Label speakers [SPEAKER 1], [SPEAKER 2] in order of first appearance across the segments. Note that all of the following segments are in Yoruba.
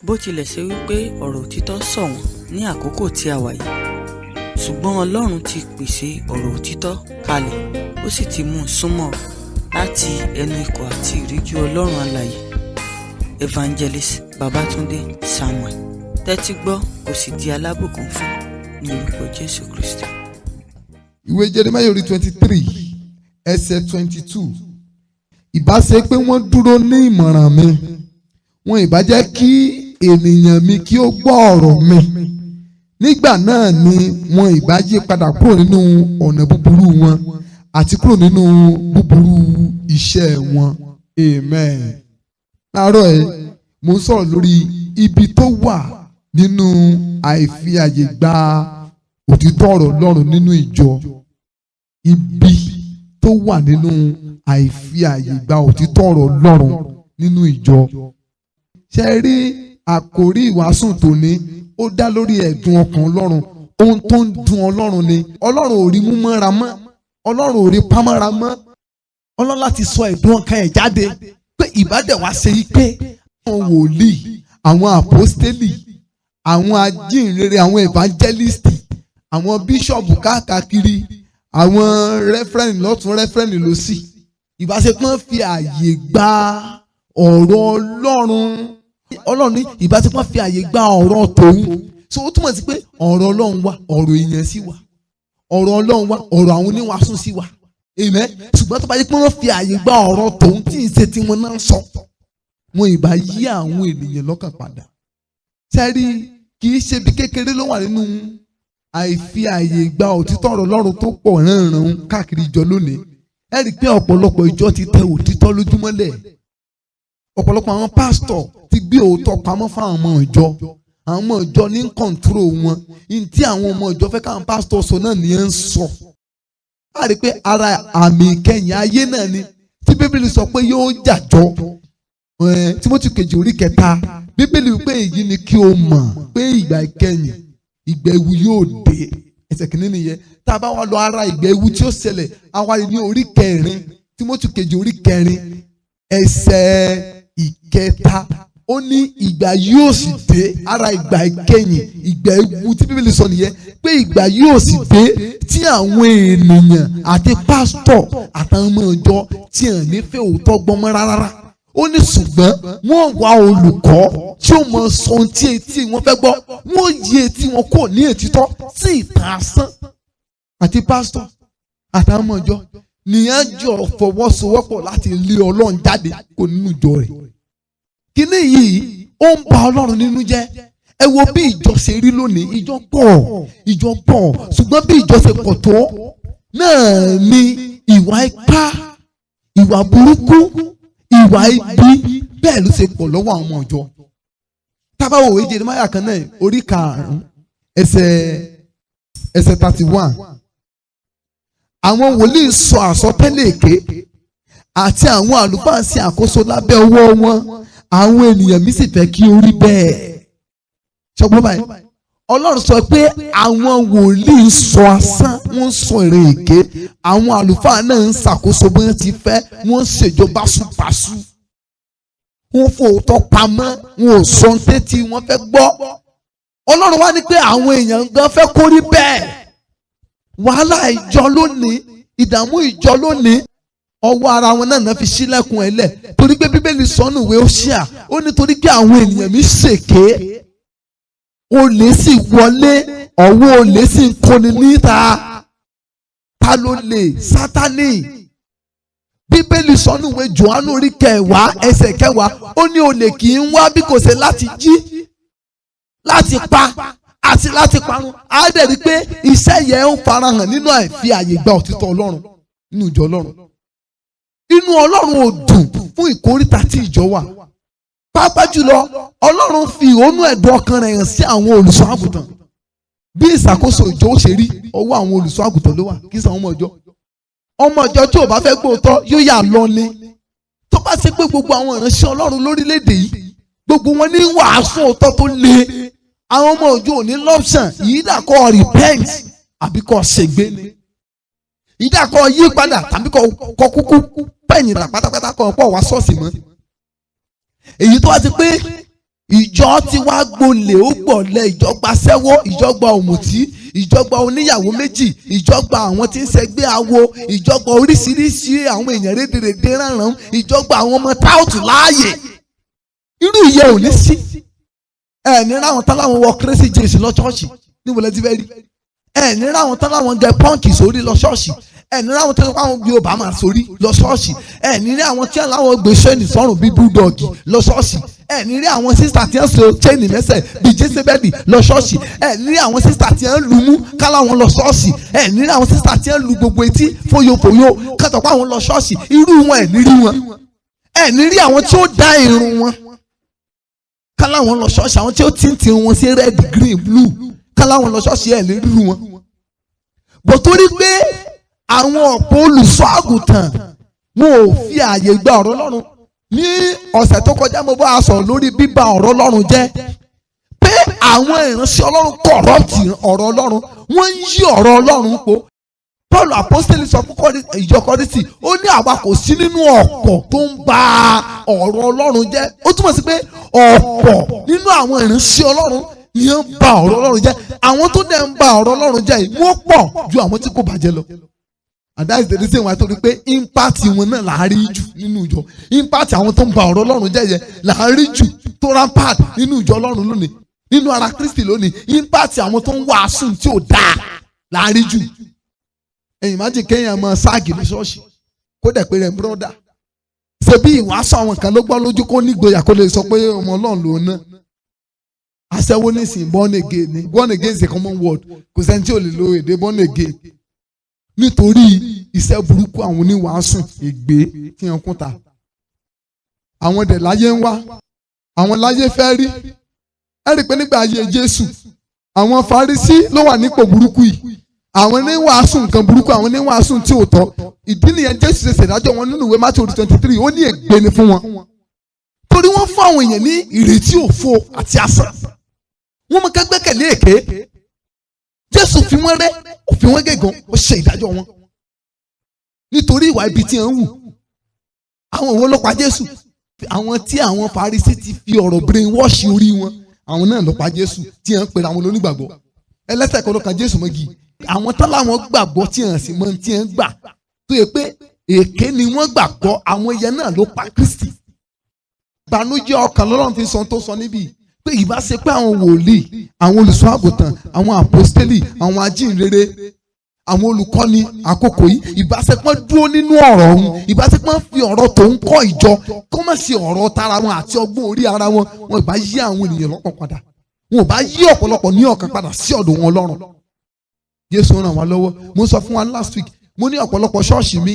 [SPEAKER 1] Bó tilẹ̀ ṣe wípé ọ̀rọ̀ òtítọ́ ṣọ̀wọ́n ní àkókò tí a wà yìí, ṣùgbọ́n Ọlọ́run ti pèsè ọ̀rọ̀ òtítọ́ kalẹ̀, ó sì ti mú un súnmọ́ ọ láti ẹnu ikọ̀ àti ìríjú Ọlọ́run alààyè Evangelist Babatunde Samuel. Tẹ́tí gbọ́ kó sì di alábùkún fún ní orúkọ Jésù Kristi.
[SPEAKER 2] Ìwé Jeremiah orí 23 ẹsẹ̀ 22. Ìbá ṣe pé wọ́n dúró ní ìmọ̀ràn mi, wọn ìbá jẹ́ kí ènìyàn mi kí ó gbọ́ ọ̀rọ̀ mi. Nígbà náà ni wọn ìbá yí padà kúrò nínú ọ̀nà búburú wọn àti kúrò nínú búburú iṣẹ́ wọn. Amen. Láàárọ̀ ẹ̀, mo ń sọ̀rọ̀ lórí ibi tó wà nínú àìfi àyè gba òtítọ́ ọ̀rọ̀ Ọlọ́run nínú ìjọ. Ibi tó wà nínú àìfi àyè gba òtítọ́ ọ̀rọ̀ Ọlọ́run nínú ìjọ. Ṣe rí àkórí ìwàásù tòní, ó dá lórí ẹ̀dùn ọkàn Ọlọ́run. Ohun tó ń dùn Ọlọ́run ni. Ọlọ́run ò rí mú mọ́ra mọ́, Ọlọ́run ò rí pamọ́ra mọ́. Ọlọ́run láti sọ ẹ̀dùn ọkàn ẹ̀ jáde pé ìbádẹ́ wá ṣe yí pé àwọn wòlíì, àwọn àpọ́stélì, àwọn ajínrere, àwọn evangelist, àwọn bíṣọ̀bù káàkiri, àwọn reverend lọ́tún, reverend lọ́sì, ìbáṣepọ̀ fi àyè gba ọ̀rọ̀ Ọlọ́run. Ọlọ́run ní ìbáṣepọ̀ fi àyè gba ọ̀rọ̀ tòun. So ó túmọ̀ sí pé ọ̀rọ̀ Ọlọ́run wà, ọ̀rọ̀ èèyàn sì wà. Ọ̀rọ̀ Ọlọ́run wà, ọ̀rọ̀ àwọn oníwàásù sì wà. Amen. Ṣùgbọ́n tó bá yẹ pé wọ́n fi àyè gba ọ̀rọ̀ tòun tí ì ṣe tí wọ́n náà sọ, wọn ìbá yí àwọn ènìyàn lọ́kàn padà. Sẹ́rí, kì í ṣe bí kékeré ló wà nínú àìfi àyè gba òtítọ́ ọ̀rọ̀ Ọlọ́run tó pọ̀ ránran káàkiri ìjọ lónìí. Ẹ rí i pé ọ̀pọ̀lọpọ̀ ìjọ ti tẹ òtítọ́ lójúmọ́lẹ̀. Ọ̀pọ̀lọpọ̀ àwọn pásítọ̀ ti gbé òótọ́ pamọ́ fáwọn ọmọ ìjọ. Àwọn ọmọ ìjọ ní control wọn. Ní tí àwọn ọmọ ìjọ fẹ́ káwọn pásítọ̀ sọ náà ní ẹ̀ ń sọ. A rí i pé ara àmì ìkẹyìn ayé náà ni tí Bíbélì sọ pé yóò jàjọ. Tímótì kejì orí 3, Bíbélì wípé èyí ni kí o mọ̀ pé ìgbà ìkẹyìn, ìgbà ewu yóò dé. Ẹsẹ̀ kìíní nìyẹn. Tá a bá wá lọ ara ìgbà ewu tí ó ṣẹlẹ̀, a wá rí ní orí 4, Tímótì kejì orí 4 ẹsẹ̀ 3, ó ní ìgbà yóò sì dé. Ara ìgbà ìkẹyìn, ìgbà ewu tí Bíbélì sọ nìyẹn, pé ìgbà yóò sì dé tí àwọn ènìyàn àti pásítọ̀ àtàwọn ọmọ ìjọ tí hàn nífẹ̀ẹ́ òótọ́ gbọ́n mọ́ rárá. Ó ní ṣùgbọ́n wọ́n wá olùkọ́ tí ó mọ sọ ohun tí etí wọn fẹ́ gbọ́, wọ́n yí etí wọn kò ní ètítọ́ sí ìtàn asán. Àti pásítọ̀ àtàwọn ọmọ ìjọ nìyẹn jọ fọwọ́sowọ́pọ̀ láti lé Ọlọ́run jáde kó nínú ìjọ rẹ̀. Kíní yìí ó ń ba Ọlọ́run nínú jẹ́. Ẹ wo bí ìjọ ṣe rí lónìí. Ìjọ pọ̀, ìjọ pọ̀, ṣùgbọ́n bí ìjọ ṣe pọ̀ tó náà ni ìwà ipá, ìwà burúkú, ìwà ibi bẹ́ẹ̀ ló ṣe pọ̀ lọ́wọ́ àwọn ọmọ ìjọ. Tábàwò ìwé Jeremáyà kan náà, orí 5 ẹsẹ̀ 31, àwọn wòlíì sọ àsọtẹ́lẹ̀ èké àti àwọn àlùfáà ṣe àkóso lábẹ́ ọwọ́ wọn, àwọn ènìyàn mi sì fẹ́ kí ó rí bẹ́ẹ̀. Ṣọgbọ́n báyìí, Ọlọ́run sọ pé àwọn wòlíì sọ asán, wọ́n sọ èrè èké, àwọn àlùfáà náà ń ṣàkóso bí wọ́n ti fẹ́, wọ́n ń ṣèjọba báṣubàṣu, wọ́n fòótọ́ pamọ́, wọn ò sọ ní tí wọ́n fẹ́ gbọ́. Ọlọ́run wá ní pé àwọn èèyàn gan fẹ́ kó rí bẹ́ẹ̀. Wàhálà ìjọ lónìí, ìdààmú ìjọ lónìí, ọwọ́ ara wọn náà fi sílẹ̀kùn ẹ̀ lẹ̀, torí pé Bíbélì sọnù ìwé Hóṣíà, ó ní torí pé àwọn ènìyàn mi ṣèké, olè sì wọlé, ọwọ́ olè sì ń kóni níta. Ta ló lè? Sátánì. Bíbélì sọnù ìwé Jòhánù orí 10 ẹsẹ̀ 10, ó ní olè kì í wá bí kò ṣe láti jí, láti pa àti láti parun. Á dẹ̀ rí pé iṣẹ́ yẹn ń farahàn nínú àìfi àyè gba òtítọ́ Ọlọ́run nínú ìjọ Ọlọ́run. Inú Ọlọ́run ò dùn fún ìkóríta tí ìjọ wà. Pàápàá jùlọ, Ọlọ́run fi ìhónú ẹ̀dùn ọkàn rẹ̀ hàn sí àwọn olùṣọ́ àgùntàn. Bí ìṣàkóso ìjọ ó ṣe rí, ọwọ́ àwọn olùṣọ́ àgùntàn ló wà, kì í ṣe àwọn ọmọ ìjọ. Ọmọ ìjọ tí ò bá fẹ́ gbóòótọ́ yóò yà lọ ni. Tó bá ṣe pé gbogbo àwọn ìránṣẹ́ Ọlọ́run lórílẹ̀‐èdè yìí, gbogbo wọn ní wàásù òótọ́ tó le, àwọn ọmọ ìjọ ò ní l'option yìí dà kó repent àbí kó ṣègbé ni, yìí dà kó yí padà tàbí kó kúkú pẹ̀yìn dà pátápátá, kó pọ̀ wá ṣọ́ọ̀ṣì mọ́. Èyí tó wá ti pé Ìjọ ti wá gbolè, ó gbọ̀lẹ̀, ìjọ gba sẹ́wó, ìjọ gba òmùtí, ìjọ gba oníyàwó méjì, ìjọ gba àwọn tí ń ṣẹgbẹ́ awo, ìjọ gba oríṣiríṣi àwọn èèyàn rédèrèdè ránran, ìjọ gba àwọn ọmọ táùtù láàyè. Irú ìyẹn ò ní sí. Ẹ ní ráwọn tán láwọn wọ crazy jeans lọ ṣọ́ọ̀ṣì. Níbo lẹ ti fẹ́ rí? Ẹ ní ráwọn tán láwọn gẹ punk sórí lọ ṣọ́ọ̀ṣì. Ẹ ní ráwọn tán láwọn gbé Obama sórí lọ ṣọ́ọ̀ṣì. Ẹ ní rí àwọn tí láwọn gbé chain sọ́rùn bíi bulldog lọ ṣọ́ọ̀ṣì. Ẹ ní rí àwọn sister tí wọ́n so chain mẹ́sẹ̀ bíi Jésébẹ́lì lọ ṣọ́ọ̀ṣì. Ẹ ní rí àwọn sister tí wọ́n lu mú káláwọn lọ ṣọ́ọ̀ṣì. Ẹ ní rí àwọn sister tí wọ́n lu gbogbo etí fóyofòyo kátó pa àwọn lọ ṣọ́ọ̀ṣì. Irú wọn, ẹ ní rí wọn. Ẹ ní rí àwọn tí ó dá irun wọn káláwọn lọ ṣọ́ọ̀ṣì, àwọn tí ó tint wọn sí red, green, blue káláwọn lọ ṣọ́ọ̀ṣì. Ẹ̀ lè rírú wọn. Bó torí pé àwọn ọ̀pọ̀ olùṣọ́ àgùntàn, wọn ò fi ààyè gba ọ̀rọ̀ Ọlọ́run. Ní ọ̀sẹ̀ tó kọjá, mo bá a sọ̀rọ̀ lórí bíba ọ̀rọ̀ Ọlọ́run jẹ́, pé àwọn ìránṣẹ́ Ọlọ́run corrupt ọ̀rọ̀ Ọlọ́run, wọ́n ń yí ọ̀rọ̀ Ọlọ́run po. Paul apostoli sọ fún ìjọ Kọ́ríńtì, ó ní àwa kò sí nínú ọ̀pọ̀ tó ń ba ọ̀rọ̀ Ọlọ́run jẹ́. Ó túmọ̀ sí pé ọ̀pọ̀ nínú àwọn ìránṣẹ́ Ọlọ́run ni wọ́n ń ba ọ̀rọ̀ Ọlọ́run jẹ́. Àwọn tó dẹ̀ ń ba ọ̀rọ̀ Ọlọ́run jẹ́ yìí, wọ́n pọ̀ ju àwọn tí kò bàjẹ́ lọ. And that is the reason why, torí pé impact wọn náà là á rí jù nínú ìjọ. Impact àwọn tó ń ba ọ̀rọ̀ Ọlọ́run jẹ́ yẹn là á rí jù tó rampant nínú ìjọ Ọlọ́run lónìí, nínú ara Kristi lónìí. Impact àwọn tó ń wàásù tí ò dáa là á rí jù. Ẹ̀yìn má jẹ́ kéèyàn máa ságì ní ṣọ́ọ̀ṣì, kó dẹ̀ pé rẹ̀ brother. Ṣe bí ìwàásù àwọn kan ló gbọ́ lójú, kó nígboyà kó lè sọ pé ọmọ Ọlọ́run lòun náà. Aṣẹ́wó nísìnyí, born again ni. Born again is a common word. Kò sẹ́ni tí ò lè lo èdè born again, nítorí iṣẹ́ burúkú àwọn oníwàásù ègbé tí wọ́n kún ta. Àwọn dẹ̀ láyé ń wá, àwọn láyé fẹ́ rí. Ẹ rí i pé nígbà ayé Jésù, àwọn Farisí ló wà nípò burúkú yìí, àwọn oníwàásù nǹkan burúkú, àwọn oníwàásù tí ò tọ́. Ìdí nìyẹn Jésù ṣe ṣèdájọ́ wọn nínú ìwé Matthew 23. Ó ní ègbé ni fún wọn, torí wọ́n fún àwọn èèyàn ní ìrètí òfo àti asán. Wọ́n mú kẹ́gbẹ́kẹ̀lé èké. Jésù fi wọ́n rẹ́, ó fi wọ́n gégùn, ó ṣe ìdájọ́ wọn nítorí ìwà ibi tí wọ́n ń wù. Àwọn òwò ló pa Jésù? Àwọn tí àwọn Farisí ti fi ọ̀rọ̀ brain wash orí wọn, àwọn náà ló pa Jésù, tí wọ́n ń pera àwọn lónígbàgbọ́. Ẹlẹ́ṣẹ̀ kan ló kan Jésù mọ́gi. Àwọn tán láwọn gbàgbọ́ tí wọ́n sì mọ tí wọ́n gbà, tó yẹ pé èké ni wọ́n gbàgbọ́, àwọn yẹn náà ló pa Kristi. Ìbànújẹ́ ọkàn lọ́lọ́run fi sọ tó sọ níbí, pé ìbá ṣe pé àwọn wòlíì, àwọn olùṣọ́ àgùntàn, àwọn àpọ́stélì, àwọn ajínrere, àwọn olùkọ́ni àkókò yìí, ìbáṣepọ̀ dúró nínú ọ̀rọ̀ ọ̀hún, ìbáṣepọ̀ fi ọ̀rọ̀ tó ń kọ́ ìjọ, kó má ṣe ọ̀rọ̀ tara wọn àti ọgbọ́n orí ara wọn, wọn ìbá yí àwọn ènìyàn lọ́kàn padà, wọn ò bá yí ọ̀pọ̀lọpọ̀ ní ọkàn padà sí ọ̀dọ̀ wọn Ọlọ́run. Jésù ràn wá lọ́wọ́. Mo sọ fún wa last week, mo ní ọ̀pọ̀lọpọ̀ ṣọ́ọ̀ṣì mi,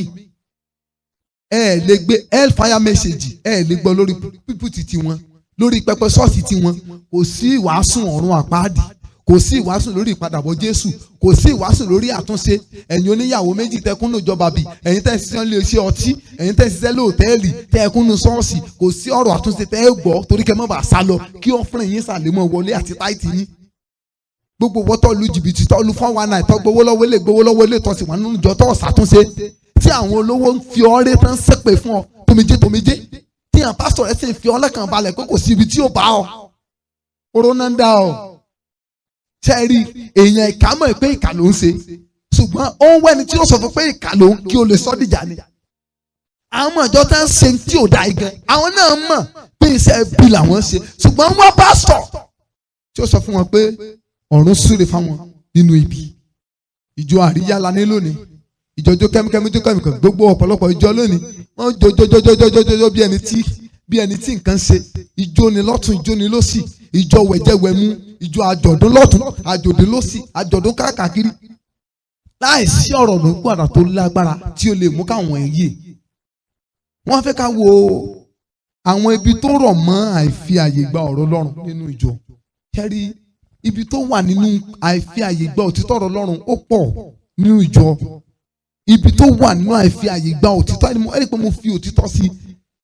[SPEAKER 2] ẹ lè gbé hellfire message, ẹ lè gbọ́ lórí pulpit tiwọn, lórí pẹpẹ ṣọ́ọ̀ṣì tiwọn. Kò sí ìwàásù ọ̀run àpáàdì, kò sí ìwàásù lórí ìpadàbọ̀ Jésù, kò sí ìwàásù lórí àtúnṣe. Ẹ̀yin oníyàwó méjì tẹkúnnù ìjọba bì, ẹ̀yin tẹ́ ń ṣiṣẹ́ lé iṣẹ́ ọtí, ẹ̀yin tẹ́ ń ṣiṣẹ́ lóòtẹ́ẹ̀lì tẹ́kúnnù ṣọ́ọ̀ṣì, kò sí ọ̀rọ̀ àtúnṣe tẹ́ ẹ gbọ́, torí kẹ́ mọ́ bàa sá lọ, kí offering yín sàlémọ́ wọlé àti tithe yín. Gbogbo wọ́tọ̀ lu jìbìtì, tọ́ lu 419, tọ́ gbowó lọ́wọ́ ilé, gbowó lọ́wọ́ ilé, tọ́ sì wà nínú ìjọ, tọ́ ṣàtúnṣe, tí àwọn olówó ń fi ọrẹ́ tán ṣépè fún ọ tomijé tomijé, tí àwọn pásítọ̀ rẹ̀ sì ń fi ọ lẹ́kàn balẹ̀ pé kò sí ibi tí yóò bá ọ. Oró náà ń dá ọ sẹ́ẹ̀rí. Èèyàn ìkà mọ̀ pé ìkà ló ń ṣe, ṣùgbọ́n ó ń wẹ́ni tí ó sọ fún pé ìkà ló ń, kí o lè sọ dìjà ni. Àwọn ọmọ ìjọ tá ń ṣe tí ò da igan, àwọn náà mọ̀ pé iṣẹ́ bí làwọn ṣe, ṣùgbọ́n wọ́n pásítọ̀ tí ó sọ fún wọn pé ọ̀run súre fáwọn nínú ibi. Ìjọ àríyá la ní lónìí, ìjọjọ kẹ́míkẹ́mí tó kẹ́míkẹ́mí. Gbogbo ọ̀pọ̀lọpọ̀ ìjọ lónìí, wọ́n jọjọjọjọjọjọ bí ẹni tí nǹkan ṣe. Ìjó ni lọ́tún, ìjó ni lọ́sì, ìjọ wẹ̀jẹ̀wẹ̀mú, ìjọ àjọ̀dún lọ́tún, àjọ̀dún lọ́sì, àjọ̀dún káàkiri, láì sí ọ̀rọ̀ ló tó lágbára tí ó lè mú káwọn yè. Wọ́n fẹ́ ká wo àwọn ibi tó rọ̀ mọ́ àìfi àyè gba ọ̀rọ̀ Ọlọ́run nínú ìjọ. Kẹ́rí ibi tó wà nínú àìfi àyè gba òtítọ́ ọ̀rọ̀ Ọlọ́run, ó pọ̀ nínú ìjọ. Ibi tó wà nínú àìfi àyè gba òtítọ́ ẹni, ẹ rí i pé mo fi òtítọ́ sí,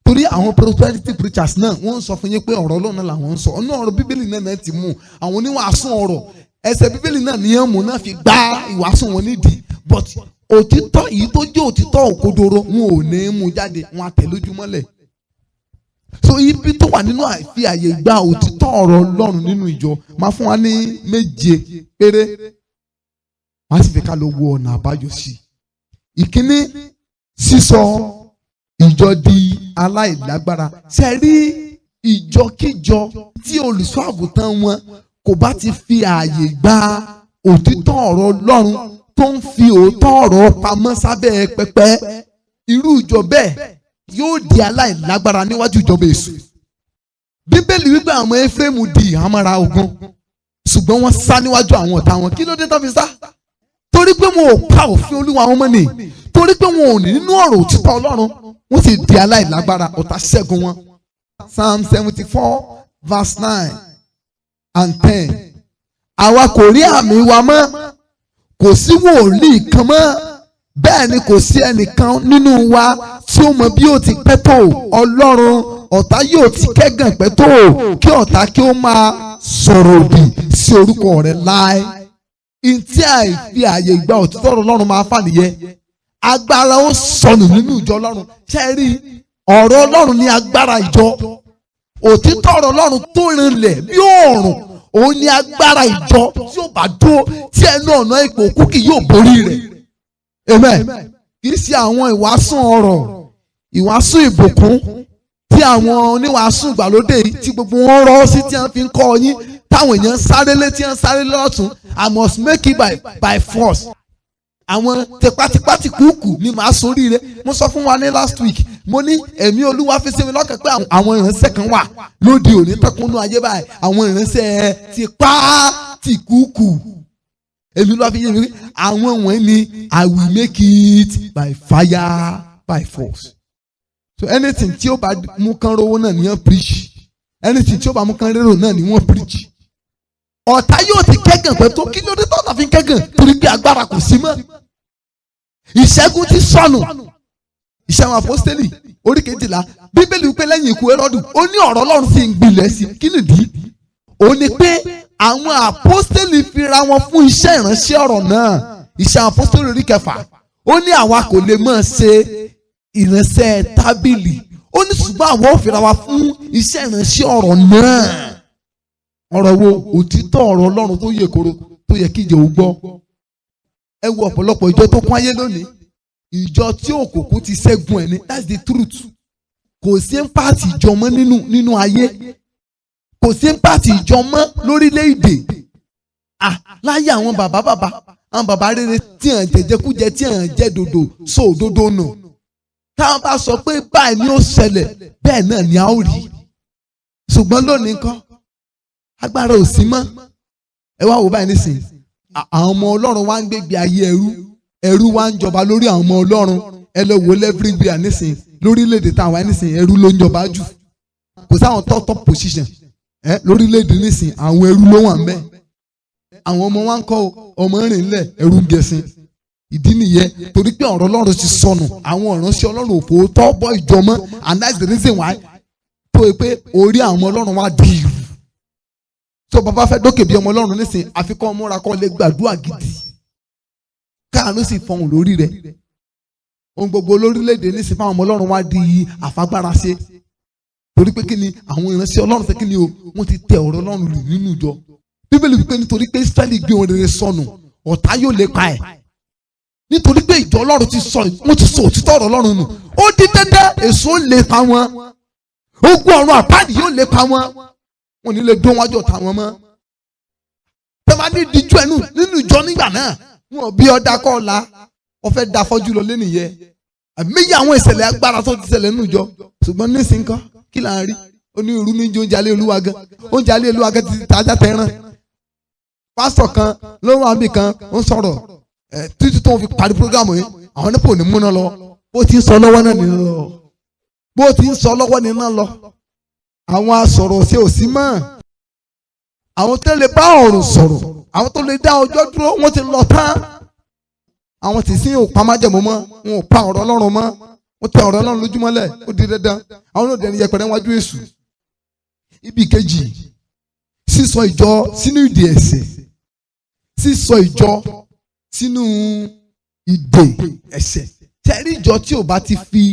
[SPEAKER 2] torí àwọn prosperity preachers náà, wọ́n ń sọ fún yín pé ọ̀rọ̀ Ọlọ́run náà làwọn ń sọ. Ọ̀nà ọ̀rọ̀ Bíbélì náà ti mú àwọn oníwàásù ọ̀rọ̀ ẹsẹ̀ Bíbélì náà ní ẹ̀mú náà fi gbá ìwàásù wọn nídìí, but òtítọ́ yìí tó jẹ́ òtítọ́ òkodoro, wọn ò ní mú jáde, wọn á tẹ̀ lójúmọ́lẹ̀. So ibi tó wà nínú àìfi àyè gba òtítọ́ ọ̀rọ̀ Ọlọ́run nínú ìjọ, máa fún wa ní 7 péré, wọ́n á sì fi ká lọ wo ọ̀nà àbáyọ sí i. Ìkíní, sísọ ìjọ di aláìlágbára. Ṣe rí ìjọkíjọ tí olùṣọ́ àgùntàn wọn kò bá ti fi ààyè gba òtítọ́ ọ̀rọ̀ Ọlọ́run, tó ń fi òótọ́ ọ̀rọ̀ pamọ́ sábẹ́ pẹpẹ, irú ìjọ bẹ́ẹ̀ yóò di aláìlágbára níwájú ìjọba èṣù. Bíbélì wípé àwọn Éfrémù di ìhámọ́ra ogun, ṣùgbọ́n wọ́n sá níwájú àwọn ọ̀tá wọn. Kí ló dé tán fi sá? Torí pé wọn ò pa òfin Olúwa wọn mọ́ ni, torí pé wọn ò ní nínú ọ̀rọ̀ òtítọ́ Ọlọ́run, wọ́n sì di aláìlágbára, ọ̀tá ṣẹ́gun wọn. Psalm 74 verse 9 and 10. Àwa kò rí àmì wa mọ́, kò sí wòlíì kan mọ́, bẹ́ẹ̀ ni kò sí ẹnìkan nínú wa tí ó mọ bí ó ti pẹ́ tó. Ọlọ́run, ọ̀tá yóò ti kẹ́gàn pẹ́ tó, kí ọ̀tá kí ó máa sọ̀rọ̀ òdì sí orúkọ rẹ̀ láé? Ntí àìfi àyè ìgbà òtítọ́ ọ̀rọ̀ Ọlọ́run máa fà nìyẹn. Agbára ó sọnù nínú ìjọ Ọlọ́run. Ṣe rí ọ̀rọ̀ Ọlọ́run ní agbára ìjọ. Òtítọ́ ọ̀rọ̀ Ọlọ́run tó rinlẹ̀ bí òòrùn, òun ní agbára ìjọ tí ó bá dúró, tí ẹnu ọ̀nà ipò òkú kì yóò borí rẹ̀. Amen. Kì í ṣe àwọn ìwàásùn ọ̀rọ̀, ìwàásù ìbùkún tí àwọn oníwàásù ìgbàlódé yìí tí gbogbo wọn rọ́ sí, tí wọ́n fi ń kọ́ yín, táwọn èèyàn sáré létí, wọ́n sáré lọ́tún. "I must make it by force." Àwọn tipátipá tí kúùkù ni màá sórí rẹ. Mo sọ fún wa ní last week, mo ní ẹ̀mí Olúwa fi sí mi lọ́kàn pé àwọn ìránṣẹ́ kan wà lóde òní tọkùnú ayé báyìí, àwọn ìránṣẹ́ tipá tí kúùkù. Èmi ló wá fi yé mi pé àwọn wọ̀nyí ni "I will make it by fire by force." So anything tí ó bá mú kán rówó náà ni wọ́n preach, anything tí ó bá mú kán rérò náà ni wọ́n preach. Ọ̀tá yóò ti kẹ́gàn pẹ́ tó. Kí ló dé tọ́ta fi ń kẹ́gàn? Torí pé agbára kò sí mọ́, ìṣẹ́gun ti sọnù. Iṣẹ́ àwọn Àpọ́stélì orí 12, Bíbélì wípé lẹ́yìn ikú Hẹ́rọ́dù, ó ní ọ̀rọ̀ Ọlọ́run sì ń gbilẹ̀ sí. Kí nìdí? Ó ní pé àwọn àpọ́stélì fira wọn fún iṣẹ́ ìránṣẹ́ ọ̀rọ̀ náà. Iṣẹ́ àwọn Àpọ́stélì orí 6, ó ní àwa kò lè máa ṣe ìránṣẹ́ tábìlì, ó ní ṣùgbọ́n àwọn ò fira wa fún iṣẹ́ ìránṣẹ́ ọ̀rọ̀ náà. Ọ̀rọ̀ wo? Òtítọ́ ọ̀rọ̀ Ọlọ́run tó yè koro, tó yẹ kí ìjọ ò gbọ́. Ẹ wo ọ̀pọ̀lọpọ̀ ìjọ tó kún ayé lónìí, ìjọ tí òkùnkùn ti ṣẹ́gun ẹ̀ ní. That's the truth. Kò sí impact ìjọ mọ́ nínú ayé, kò sí impact ìjọ mọ́ lórílẹ̀‐èdè. Ah, láyé àwọn bàbá bàbá, àwọn bàbá rere tí hàn jẹjẹkújẹ, tí hàn jẹ dòdò sọ òdodo nù, táwọn bá sọ pé báyìí ni ó ṣẹlẹ̀, bẹ́ẹ̀ náà ni a ó rí. Ṣùgbọ́n lónìí kọ́, agbára ò sí mọ́. Ẹ wá wò báyìí nísìnyí, àwọn ọmọ Ọlọ́run wá ń gbégbé ayé ẹrú, ẹrú wá ń jọba lórí àwọn ọmọ Ọlọ́run. Ẹ lọ wò everywhere nísìnyí, lórílẹ̀‐èdè táwọn wáyé nísìnyí, ẹrú ló ń jọba jù. Kò sáwọn top top position ẹ lórílẹ̀‐èdè nísìnyí, àwọn ẹrú ló wà ń bẹ̀. Àwọn ọmọ wa ń kọ́ ọmọ rìn lẹ̀, ẹrú ń gẹ̀sìn. Ìdí nìyẹn, torí pé ọ̀rọ̀ Ọlọ́run ti sọnù. Àwọn ìránṣẹ́ Ọlọ́run ò fòótọ́ bọ́ ìjọ mọ́, and that's the reason why tó yẹ pé orí àwọn ọmọ Ọlọ́run wá di ìrù. Tó bàbá fẹ́ dókè bí ọmọ Ọlọ́run nísìn, àfikún múra kọ́ lè gbàdúrà gidi, káàánú sì fọhùn lórí rẹ̀. Ohun gbogbo lórílẹ̀‐èdè nísìn fáwọn ọmọ Ọlọ́run wá di àfagbára ṣe, torí pé kí ni? Àwọn ìránṣẹ́ Ọlọ́run fẹ́ kí ni o? Wọ́n ti tẹ ọ̀rọ̀ Ọlọ́run lù nínú ìjọ. Bíbélì wípé nítorí pé Ísírẹ́lì gbé ohun rere sọnù, ọ̀tá yóò lépa ẹ̀. Nítorí pé ìjọ Ọlọ́run ti sọ, wọ́n ti sọ òtítọ́ ọ̀rọ̀ Ọlọ́run nù, ó di dandan, èso lépa wọn, ogun ọ̀run àpáàdì yóò lépa wọn. Wọn ní lè dún wájú ọ̀tá wọn mọ́. Tẹ́ bá ní díjú ẹnu nínú ìjọ nígbà náà, wọn bí ọ̀dà kọ́ ọ̀la, wọ́n fẹ́ da fọ́jú lọ lẹ́nìyẹn. Àmì àwọn ìṣẹ̀lẹ̀ agbára tó ti ṣẹlẹ̀ nínú ìjọ. Ṣùgbọ́n nísìnyí kọ́, kí là ń rí? Onírúurú ní oúnjẹ alẹ́ Olúwa gan, oúnjẹ alẹ́ Olúwa gan ti tajà tẹran. Pásítọ̀ kan ló wà níbì kan, ń sọ̀rọ̀ ẹ̀ títí tó ń fi parí program yìí, àwọn nípò ní múná lọ. Bó ti ń sọ lọ́wọ́ náà nínú lọ, bó ti ń sọ lọ́wọ́ nínú lọ. Àwọn asọ̀rọ̀ ṣe ò sí mọ́. Àwọn tó lè bá ọ̀run sọ̀rọ̀, àwọn tó lè dá ọjọ́ dúró, wọ́n ti lọ tán. Àwọn tí sí ò pa májẹ̀mú mọ́, wọn ò pa ọ̀rọ̀ Ọlọ́run mọ́, wọ́n tẹ ọ̀rọ̀ Ọlọ́run lójúmọ́lẹ̀. Ó di dandan, àwọn náà dẹni yẹpẹrẹ wájú èṣù. Ibi kejì, sísọ ìjọ sínú ìdè ẹ̀ṣẹ̀. Sísọ ìjọ sínú ìdè ẹ̀ṣẹ̀. Tẹ́rí ìjọ tí ò bá ti fi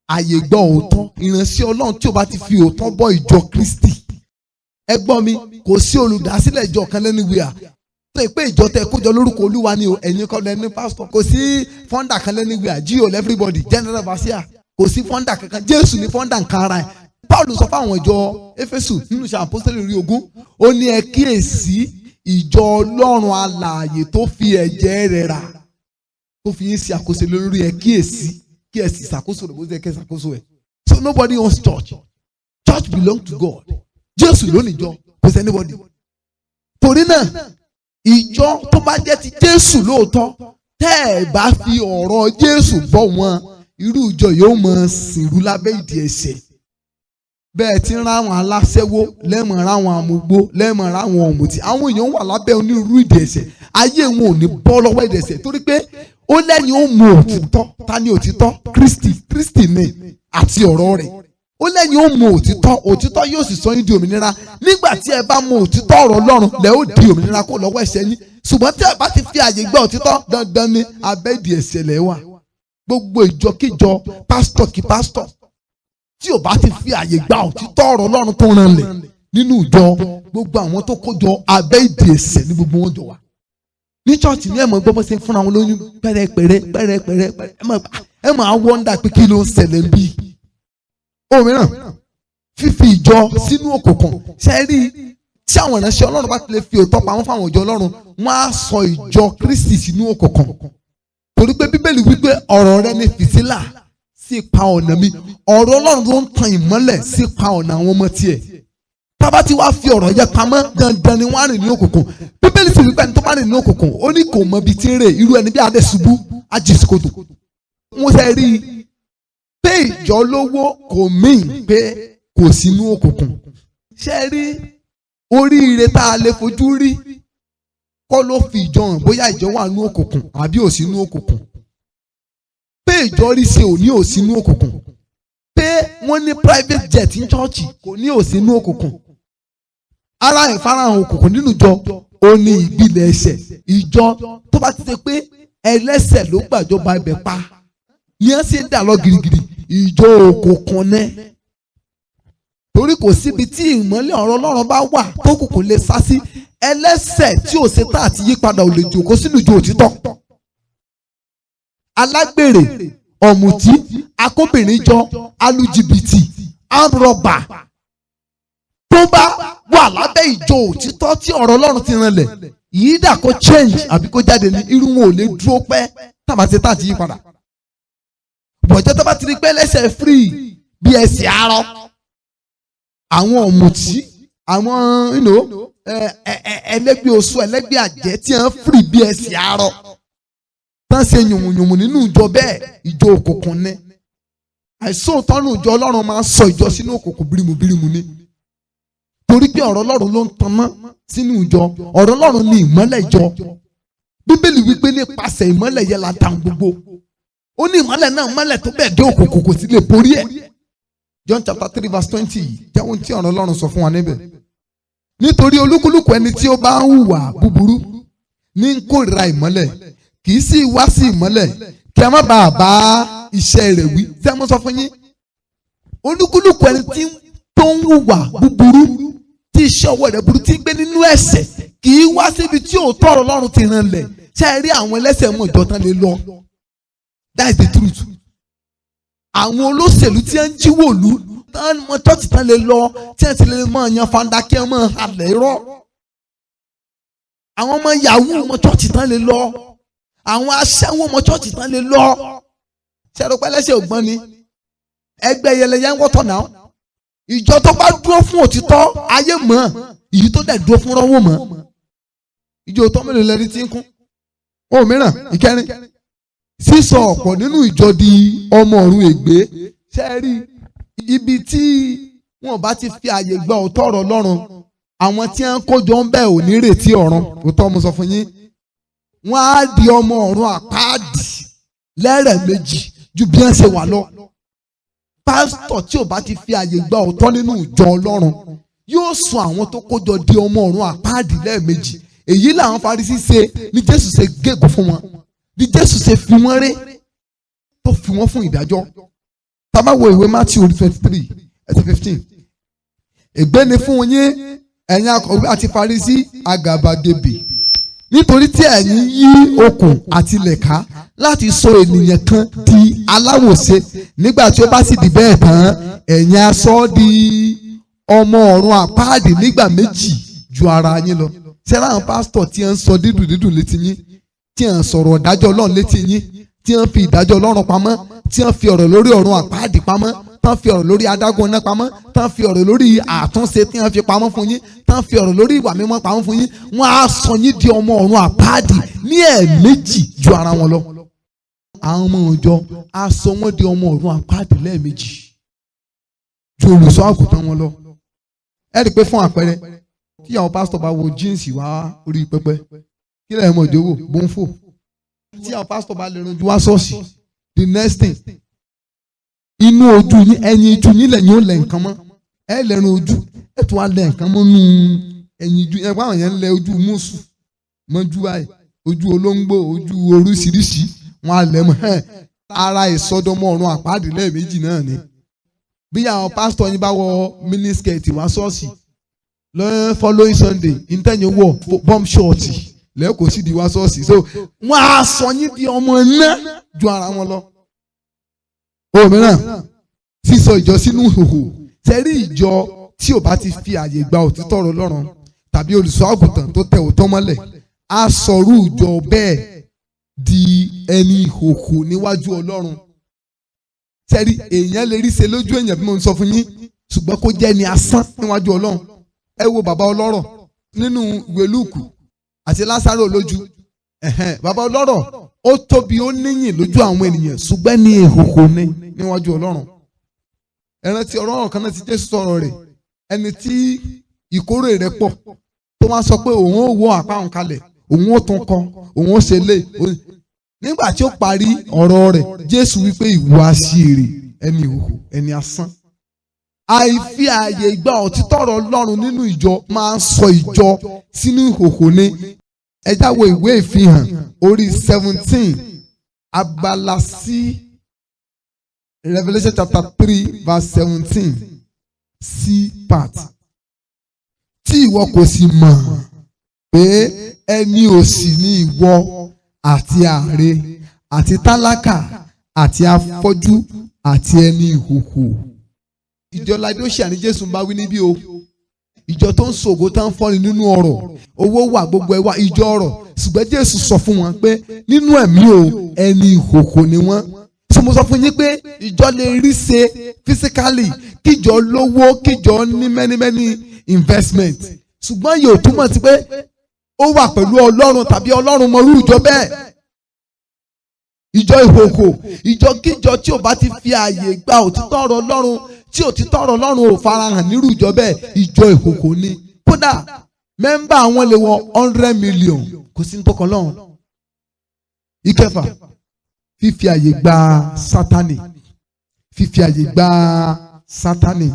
[SPEAKER 2] Àyè gbọ́ òótọ́. Ìránṣẹ́ Ọlọ́run tí ò bá ti fi òótọ́ bọ́ ìjọ Kristi, ẹ gbọ́ mi, kò sí olùdásílẹ̀ ìjọ kan lẹ́nu wíwà tó yẹ pé ìjọ tẹ kójọ lórúkọ Olúwa ni o. Ẹ̀yin kọ́ lẹ́ni pásítọ̀. Kò sí founder kan lẹ́nu wíwà. G.O. everybody, general overseer. Kò sí founder kankan. Jésù ní founder nǹkan ara ẹ̀. Paul sọ fáwọn ìjọ Éfésù nínú Iṣẹ́ Àpọ́sítélì orí 20, ó ní, "Ẹ kíyèsí ìjọ Ọlọ́run alààyè tó fi ẹ̀jẹ̀ rẹ̀ rà, tó fi yín ṣe àkóso lórí. Ẹ kíyèsí kí ẹ sì ṣàkóso rẹ̀ bó ṣe kẹ́ ṣàkóso ẹ̀." So nobody owns church. Church belong to God. Jésù ló níjọ, kò sí anybody. Torí náà, ìjọ tó bá jẹ́ ti Jésù lóòótọ́, tẹ́ ẹ bá fi ọ̀rọ̀ Jésù bọ́ wọn, irú ìjọ yóò mọ sìnrú lábẹ́ ìdí ẹ̀ṣẹ̀. Bẹ́ẹ̀ tí ń ráwọn aláṣẹ́wó lẹ́mọ̀, ráwọn amúgbó lẹ́mọ̀, ráwọn ọ̀mùtí, àwọn èèyàn wà lábẹ́ onírúurú ìdí ẹ̀ṣẹ̀. Ayé wọn ò ní bọ́ lọ́wọ́ ìdí ẹ̀ṣẹ̀, torí pé ó lẹ́yìn ó mọ òtítọ́. Ta ni òtítọ́? Kristi. Kristi ni àti ọ̀rọ̀ rẹ̀. Ó lẹ́yìn ó mọ òtítọ́, òtítọ́ yóò sì sọ yín di òmìnira. Nígbà tí ẹ bá mọ òtítọ́ ọ̀rọ̀ Ọlọ́run, lẹ́ ó di òmìnira kó lọ́wọ́ ẹ̀ṣẹ̀ yín. Ṣùgbọ́n tí ẹ bá ti fi àyè gbọ́ òtítọ́, dandan ni, abẹ́ ìdí ẹ̀ṣẹ̀ lẹ́ wà. Gbogbo ìjọkíjọ, pásítọ̀ kí pásítọ̀ tí ò bá ti fi àyè gba òtítọ́ ọ̀rọ̀ Ọlọ́run tó ranlẹ̀ nínú ìjọ, gbogbo àwọn tó kójọ, abẹ́ ìdí ẹ̀ṣẹ̀ ní gbogbo wọn jọ wà. Ní church ní, ẹ̀mọ́ gbọ́ bó ṣe ń fúnra wọn lóyún pẹ́rẹ́pẹ́rẹ́ pẹ́rẹ́pẹ́rẹ́. Ẹ mọ̀ á wonder pé kí ló ń ṣẹlẹ̀ bí. Òmíràn, fífi ìjọ sínú òkùnkùn. Ṣe rí, tí àwọn ìránṣẹ́ Ọlọ́run bá ti lè fi òótọ́ pamọ́ fáwọn ìjọ Ọlọ́run, wọ́n á sọ ìjọ Kristi sínú òkùnkùn, torí pé Bíbélì wípé, "Ọ̀rọ̀ rẹ ní fìtílà sí ipa ọ̀nà mi." Ọ̀rọ̀ Ọlọ́run ló ń tan ìmọ́lẹ̀ sí ipa ọ̀nà àwọn ọmọ tiẹ̀. Tábà tí wàá fi ọ̀rọ̀ yẹ pamọ́, dandan ni wọ́n á rìn ní òkùnkùn. Bíbélì sì wípé ẹni tó bá rìn ní òkùnkùn, ó ní kò mọ ibi tí ń rè, irú ẹni bí adé ṣubú ajísíkòtò. Wọ́n ṣe rí i pé ìjọ lówó kò míì pé kò sínú òkùnkùn. Ṣe rí, oríire tá a lè fojú rí kọ́ ló fi ìjọ hàn bóyá ìjọ wà ní òkùnkùn àbí ò sínú òkùnkùn. Pé ìjọ rí ṣe ò ní ò sínú òkùnkùn. Pé wọ́n ní private jet ní church kò ní ò sínú òkùnkùn. Ara ìfarahàn òkùnkùn nínú ìjọ, ó ní ìgbìlẹ̀ ẹ̀ṣẹ̀. Ìjọ tó bá ti ṣe pé ẹlẹ́ṣẹ̀ ló gbàjọba ibẹ̀ pa ní ẹ́ sì ń dà lọ girigiri, ìjọ òkùnkùn ní, torí kò síbi tí ìmọ́lẹ̀ ọ̀rọ̀ Ọlọ́run bá wà tó kùkùn lè sá sí. Ẹlẹ́ṣẹ̀ tí ò ṣe tá àti yípadà ò lè jòkó sínú ìjọ òtítọ́. Alágbèrè, ọ̀mùtí, akóbìnrinjọ, alùjìbìtì, armed tó bá wà lábẹ́ ìjọ òtítọ́ tí ọ̀rọ̀ Ọlọ́run ti ranlẹ̀ yìí dà, kó change àbí kó jáde ní, irú wọn ò lè dúró pẹ́ tàbá ṣe tá àti yípadà. Bọ̀jẹ́ tó bá ti rí pé ẹlẹ́ṣẹ̀ free bí ẹsẹ̀ arọ, àwọn ọ̀mùtí, àwọn ẹlẹ́gbẹ́ oṣù, ẹlẹ́gbẹ́ àjẹ́ tí wọ́n free bí ẹsẹ̀ arọ, tán ṣe yùmùyùmù nínú ìjọ bẹ́ẹ̀, ìjọ òkùnkùn ni. Àìsóòótọ́ nínú ìjọ Ọlọ́run máa ń sọ ìjọ sínú òkùnkùn birimubirimu ni, torí pé ọ̀rọ̀ Ọlọ́run ló ń tanná sínú ìjọ. Ọ̀rọ̀ Ọlọ́run ni ìmọ́lẹ̀ ìjọ. Bíbélì wípé nípasẹ̀ ìmọ́lẹ̀ yẹn la dàn gbogbo. Ó ní ìmọ́lẹ̀ náà mọ́lẹ̀ tó bẹ́ẹ̀ dé, òkùnkùn kò sí lè borí ẹ̀. John chapter 3 verse 20, jẹ́ ohun tí ọ̀rọ̀ Ọlọ́run sọ fún wa níbẹ̀: "Nítorí olúkúlùkù ẹni tí ó bá ń hùwà búburú ní ń kórìíra ìmọ́lẹ̀, kì í sì wá sí ìmọ́lẹ̀, kí a má bàa bá iṣẹ́ rẹ̀ wí." Tí a mọ̀ sọ fún yín, olúkúlùkù ẹni tí tó ń hùwà búburú, tí iṣẹ́ ọwọ́ rẹ̀ burú, tí ń gbé nínú ẹ̀ṣẹ̀, kì í wá síbi tí òótọ́ ọ̀rọ̀ Ọlọ́run ti ràn lẹ̀. Ṣé ẹ rí, àwọn ẹlẹ́ṣẹ̀ mọ̀ ìjọ tán lè lọ. That is the truth. Àwọn olóṣèlú tí wọ́n ń jíwòlú tán mọ church tán lè lọ, tí wọ́n ti lè mọ yan fanda kí wọ́n mọ halẹ̀ rọ́. Àwọn ọmọ yahoo mọ church tán lè lọ. Àwọn aṣẹ́wó mọ church tán lè lọ. Ṣé ẹ rò pé ẹlẹ́ṣẹ̀ ògbọ́n ni? Ẹgbẹ́ yẹlẹyẹ ń wọ́tọ̀ náà. Ìjọ tó bá dúró fún òtítọ́, ayé mọ̀. Èyí tó dẹ̀ dúró fún rọ́wọ́ mọ̀. Ìjọ òtọ́ mélòó lẹ́ni tí ń kún? Ohun mìíràn, ìkẹrin, sísọ ọ̀pọ̀ nínú ìjọ di ọmọ ọ̀run ègbé. Ṣe é rí, ibi tí wọn bá ti fi àyè gba òótọ́ ọ̀rọ̀ Ọlọ́run, àwọn tí wọ́n kójọ ń bẹ̀ ò ní retí ọ̀run. Òótọ́ mo sọ fún yín, wọ́n á di ọmọ ọ̀run àpáàdì lẹ́rẹ̀ méjì ju bí wọ́n ṣe wà lọ. Pásítọ̀ tí ò bá ti fi àyè gba òótọ́ nínú ìjọ Ọlọ́run yóò sọ àwọn tó kójọ di ọmọ ọ̀run àpáàdì lẹ́ẹ̀mejì. Èyí làwọn Farisí ṣe ní Jésù ṣe gégùn fún wọn, ní Jésù ṣe fi wọ́n ré, tó fi wọ́n fún ìdájọ́. Tá bá wo ìwé Matthew orí 23 ẹsẹ̀ 15, ègbé ni fún yín, ẹ̀yin akọ̀wé àti Farisí àgàbàgebè, nítorí tí ẹ̀yin yí okùn àti ilẹ̀ ká láti sọ ènìyàn kan di aláwòṣe. Nígbà tí ó bá sì di bẹ́ẹ̀ tán, ẹ̀yin á sọ ọ́ di ọmọ ọ̀run àpáàdì nígbà méjì ju ara yín lọ. Sẹ́rà, àwọn pásítọ̀ tí ń sọ dídùn dídùn létí yín, tí ń sọ̀rọ̀ ìdájọ́ Ọlọ́run létí yín, tí ń fi ìdájọ́ Ọlọ́run pamọ́, tí ń fi ọ̀rọ̀ lórí ọ̀run àpáàdì pamọ́, tán fi ọ̀rọ̀ lórí adágún iná pamọ́, tán fi ọ̀rọ̀ lórí àtúnṣe tí wọ́n fi pamọ́ fún yín, tán fi ọ̀rọ̀ lórí ìwà mímọ́ pamọ́ fún yín, wọ́n á sọ yín di ọmọ ọ̀run àpáàdì ní ẹ̀ẹ̀mejì ju ara wọn lọ. Àwọn ọmọ ìjọ á sọ wọ́n di ọmọ ọ̀run àpáàdì lẹ́ẹ̀mejì ju olùṣọ́ àgùntàn wọn lọ. Ẹ rí i pé, fún àpẹẹrẹ, tí àwọn pásítọ̀ bá wọ jeans wá orí pẹpẹ, kí lẹ́yìn mọ̀ ìjọwọ́ bóńfò? Tí àwọn pásítọ̀ bá lè ranjú wá ṣọ́ọ̀ṣì, the next thing, inú ojú yín, ẹyin ojú yín lẹ́yìn ó lẹ̀ nǹkan mọ́. Ẹ lẹ́run ojú, ẹ tún wá lẹ̀ nǹkan mọ́ nú ẹyin ojú ẹ. Báwọn yẹn ń lẹ ojú mùsù mọ́jú báyìí, ojú olóńgbò, ojú oríṣiríṣi, wọn á lẹ̀ mọ́ ẹ. Ara ìsọdọmọ ọ̀run àpáàdì lẹ́ẹ̀mejì náà ni. Bí àwọn pásítọ̀ yín bá wọ miniskirt wá ṣọ́ọ̀ṣì lọ́yẹ́, following Sunday, ìtẹ̀yìn wọ̀ bomb short lẹ́kọ̀ọ́ sì di wá ṣọ́ọ̀ṣì. So wọ́n á sọ yín di ọmọ iná ju ara wọn lọ. Òmíràn, sísọ ìjọ sínú ìhòhò. Tẹ́rí, ìjọ tí ò bá ti fi àyè gba òtítọ́ ọ̀rọ̀ Ọlọ́run tàbí olùṣọ́ àgùntàn tó tẹ òótọ́ mọ́lẹ̀, á sọrú ìjọ bẹ́ẹ̀ di ẹni ìhòhò níwájú Ọlọ́run. Tẹ́rí, èèyàn lè rí ṣe lójú èèyàn, bí mo ń sọ fún yín, ṣùgbọ́n kó jẹ́ ẹni asán níwájú Ọlọ́run. Ẹ wo bàbá ọlọ́rọ̀ nínú ìwé Lúùkù àti Lásárò lójú. Bàbá ọlọ́rọ̀, ó tóbi, ó níyìn lójú àwọn ènìyàn, ṣùgbọ́n ní ìhòhò ní níwájú Ọlọ́run. Ẹ rántí ọlọ́rọ̀ kan náà tí Jésù sọ̀rọ̀ rẹ̀, ẹni tí ìkórè rẹ̀ pọ̀, tó wá sọ pé òun ó wọ àpá òun kalẹ̀, òun ó tún kọ, òun ó ṣe lé. Nígbà tí ó parí ọ̀rọ̀ rẹ̀, Jésù wípé, "Ìwọ aṣièrè, ẹni ìhòhò, ẹni asán." Àìfi ààyè ìgbà òtítọ́ ọ̀rọ̀ Ọlọ́run nínú ìjọ máa ń sọ ìjọ sínú ìhòhò ni. Ẹ já wo ìwé Ìfihàn orí 17 abala sí, Revelation chapter 3 verse 17 c part. Tí ìwọ kò sì mọ̀ pé ẹni òṣì ni ìwọ, àti àre, àti tálákà, àti afọ́jú, àti ẹni ìhòhò. Ìjọ Laodicea ní Jésù ń bá wí níbí o. Ìjọ tó ń ṣògo, tó ń fọ́ni nínú ọrọ̀, owó wà, gbogbo ẹ̀ wà, ìjọ ọrọ̀. Ṣùgbọ́n Jésù sọ fún wọn pé nínú ẹ̀mí o, ẹni ìhòhò ni wọ́n. So mo sọ fún yín pé ìjọ lè rí ṣe physically, kíjọ lówó, kíjọ ní many many investment, ṣùgbọ́n yóò túmọ̀ sí pé ó wà pẹ̀lú Ọlọ́run tàbí Ọlọ́run mọ̀rú ìjọ bẹ́ẹ̀. Ìjọ ìhòhò, ìjọ kíjọ tí ò bá ti fi ààyè gba òtítọ́ ọ̀rọ̀ Ọlọ́run, tí òtítọ́ ọ̀rọ̀ Ọlọ́run ò farahàn nírú ìjọ bẹ́ẹ̀, ìjọ ìhòhò ni. Kódà member àwọn lè wọ 100 million, kò sí ní tó kan lọ́hùn. Ìkẹfà, fífi ààyè gba Sátánì. Fífi ààyè gba Sátánì.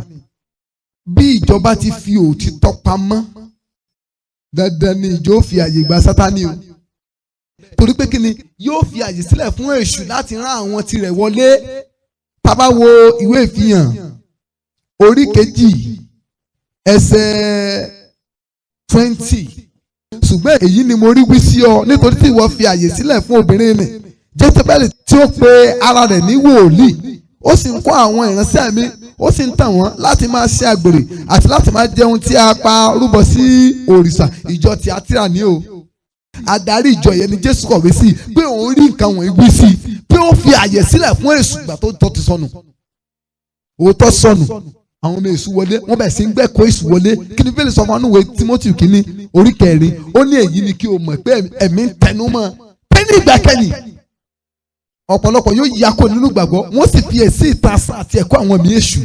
[SPEAKER 2] Bí ìjọba ti fi òtítọ́ pamọ́, dandan ni ìjọ ó fi ààyè gba Sátánì o. Torí pé kíni? Yóò fi àyè sílẹ̀ fún èṣù láti rán àwọn tirẹ̀ wọlé. Tá bá wo ìwé Ìfihàn orí 2 ẹsẹ̀ 20, ṣùgbọ́n èyí ni mo rí wí sí ọ, nítorí tí ìwọ fi àyè sílẹ̀ fún obìnrin nì Jésébẹ́lì, tí ó pe ara rẹ̀ ní wòlíì, ó sì ń kọ́ àwọn ìránṣẹ́ mi, ó sì ń tàn wọ́n láti máa ṣe àgbèrè àti láti máa jẹun tí a pa rúbọ sí òrìṣà. Ìjọ Tíátírà ní o. Adarí ìjọ yẹn ni Jésù kọ̀wé sí pé òun rí nǹkan wọ̀nyí wí sí, pé ó fi àyè sílẹ̀ fún èṣù. Ìgbà tó tọ́ ti sọnù, òótọ́ sọnù, àwọn ọmọ èṣù wọlé, wọ́n bẹ̀rẹ̀ sí ń gbẹ́kọ̀ọ́ èṣù wọlé. Kí ni Bíbélì sọ fún wa? Timothy kìíní orí 4, ó ní èyí ni kí o mọ̀ pé ẹ̀mí ń tẹnu mọ́ pé ní ìgbà kẹ́yìn, ọ̀pọ̀lọpọ̀ yóò ya kó nínú ìgbàgbọ́, wọ́n sì fi èsì ìtasá àti ẹ̀kọ́ àwọn ẹ̀mí èṣù.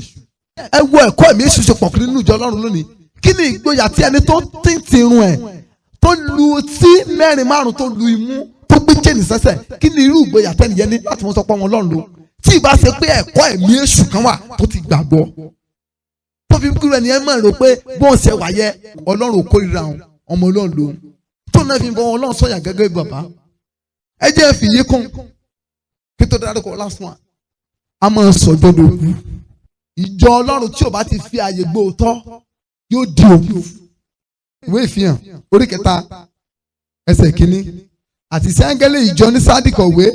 [SPEAKER 2] Ẹ wo ẹ̀kọ́ ẹ̀mí èṣù ṣe pọ̀ nínú ìjọ Ọlọ́run lónìí. Kí ni ìgboyà tí ẹni tó tint irun ẹ̀, tó lu tí mẹ́rin márùn, tó lu imú, tó gbé chain sẹ́sẹ̀, kí ni irú ìgboyà tẹ́nìyẹn ní láti wọ́n sọ pé wọn Ọlọ́run lò, tí ì bá ṣe pé ẹ̀kọ́ ẹ̀mí èṣù kan wà tó ti gbàgbọ́, tó fi kúrò ẹni ẹ mọ̀ rò pé bóun ṣe wà yẹ, Ọlọ́run ò kórìíra òun, ọmọ Ọlọ́run lòun, tó náà fi bọ́ Ọlọ́run sọ̀yà gẹ́gẹ́ bí bàbá? Ẹ jẹ́ fìyí kún kí tó dárúkọ last one. A máa sọ̀jọ́ dòkú. Ìjọ Ọlọ́run tí ò bá ti fi àyè gbóòótọ́ yóò di òkú. Ìwé Ìfihàn orí 3 ẹsẹ̀ 1. Àti sí áńgẹ́lì ìjọ ní Sádì kọ̀wé: